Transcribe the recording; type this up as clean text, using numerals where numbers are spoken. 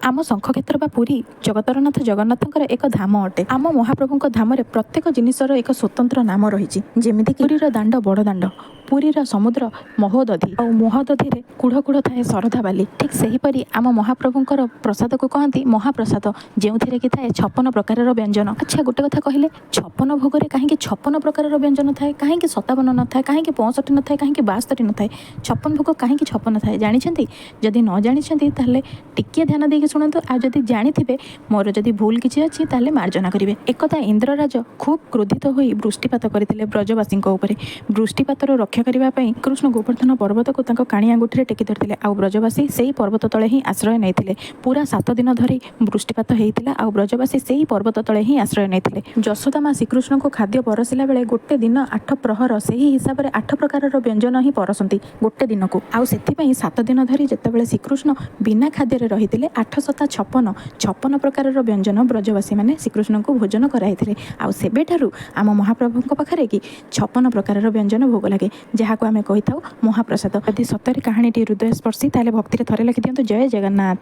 ଆମ ଶଙ୍ଖକ୍ଷେତ୍ର ବା ପୁରୀ ଜଗତରନାଥ ଜଗନ୍ନାଥଙ୍କର ଏକ ଧାମ ଅଟେ। ଆମ ମହାପ୍ରଭୁଙ୍କ ଧାମରେ ପ୍ରତ୍ୟେକ ଜିନିଷର ଏକ ସ୍ୱତନ୍ତ୍ର ନାମ ରହିଛି। ଯେମିତିକି ପୁରୀର ଦାଣ୍ଡ ବଡ଼ ଦାଣ୍ଡ, ପୁରୀର ସମୁଦ୍ର ମହୋଦଧି, ଆଉ ମହୋଦଧିରେ କୁଢ଼ କୁଢ଼ ଥାଏ ଶରଧା ବାଲି। ଠିକ୍ ସେହିପରି ଆମ ମହାପ୍ରଭୁଙ୍କର ପ୍ରସାଦକୁ କହନ୍ତି ମହାପ୍ରସାଦ, ଯେଉଁଥିରେ କି ଥାଏ 56 ପ୍ରକାରର ବ୍ୟଞ୍ଜନ। ଆଚ୍ଛା, ଗୋଟେ କଥା କହିଲେ, 56 ଭୋଗରେ କାହିଁକି 56 ପ୍ରକାରର ବ୍ୟଞ୍ଜନ ଥାଏ? କାହିଁକି 57 ନଥାଏ? କାହିଁକି 65 ନଥାଏ? କାହିଁକି 72 ନଥାଏ? 56 ଭୋଗ କାହିଁକି 56 ଥାଏ, ଜାଣିଛନ୍ତି? ଯଦି ନ ଜାଣିଛନ୍ତି, ତାହେଲେ ଟିକିଏ ଧ୍ୟାନ ଦେଇକି ଶୁଣନ୍ତୁ। ଆଉ ଯଦି ଜାଣିଥିବେ, ମୋର ଯଦି ଭୁଲ କିଛି ଅଛି, ତାହେଲେ ମାର୍ଜନା କରିବେ। ଏକଦା ଇନ୍ଦ୍ରରାଜ ଖୁବ୍ କ୍ରୋଧିତ ହୋଇ ବୃଷ୍ଟିପାତ କରିଥିଲେ ବ୍ରଜବାସୀଙ୍କ ଉପରେ। ବୃଷ୍ଟିପାତରୁ ରକ୍ଷା କରିବା ପାଇଁ କୃଷ୍ଣ ଗୋବର୍ଦ୍ଧନ ପର୍ବତକୁ ତାଙ୍କ କାଣି ଆଙ୍ଗୁଠିରେ ଟେକି ଧରିଥିଲେ ଆଉ ବ୍ରଜବାସୀ ସେଇ ପର୍ବତ ତଳେ ହିଁ ଆଶ୍ରୟ ନେଇଥିଲେ। ପୁରା 7 ଦିନ ଧରି ବୃଷ୍ଟିପାତ ହେଇଥିଲା ଆଉ ବ୍ରଜବାସୀ ସେଇ ପର୍ବତ ତଳେ ହିଁ ଆଶ୍ରୟ ନେଇଥିଲେ। ଯଶୋଦା ମା ଶ୍ରୀକୃଷ୍ଣଙ୍କୁ ଖାଦ୍ୟ ପରସିଲା ବେଳେ ଗୋଟେ ଦିନ ଆଠ ପ୍ରହର, ସେହି ହିସାବରେ ଆଠ ପ୍ରକାରର ବ୍ୟଞ୍ଜନ ହିଁ ପରସନ୍ତି ଗୋଟେ ଦିନକୁ। ଆଉ ସେଥିପାଇଁ 7 ଦିନ ଧରି ଯେତେବେଳେ ଶ୍ରୀକୃଷ୍ଣ ବିନା ଖାଦ୍ୟରେ ରହିଥିଲେ, ଆଠ ସତା 56, 56 ପ୍ରକାରର ବ୍ୟଞ୍ଜନ ବ୍ରଜବାସୀମାନେ ଶ୍ରୀକୃଷ୍ଣଙ୍କୁ ଭୋଜନ କରାଇଥିଲେ। ଆଉ ସେବେଠାରୁ ଆମ ମହାପ୍ରଭୁଙ୍କ ପାଖରେ କି 56 ପ୍ରକାରର ବ୍ୟଞ୍ଜନ ଭୋଗ ଲାଗେ, ଯାହାକୁ ଆମେ କହିଥାଉ ମହାପ୍ରସାଦ। ଯଦି ସତରେ କାହାଣୀଟି ହୃଦୟସ୍ପର୍ଶୀ, ତାହେଲେ ଭକ୍ତିରେ ଥରେ ଲେଖିଦିଅନ୍ତୁ, ଜୟ ଜଗନ୍ନାଥ।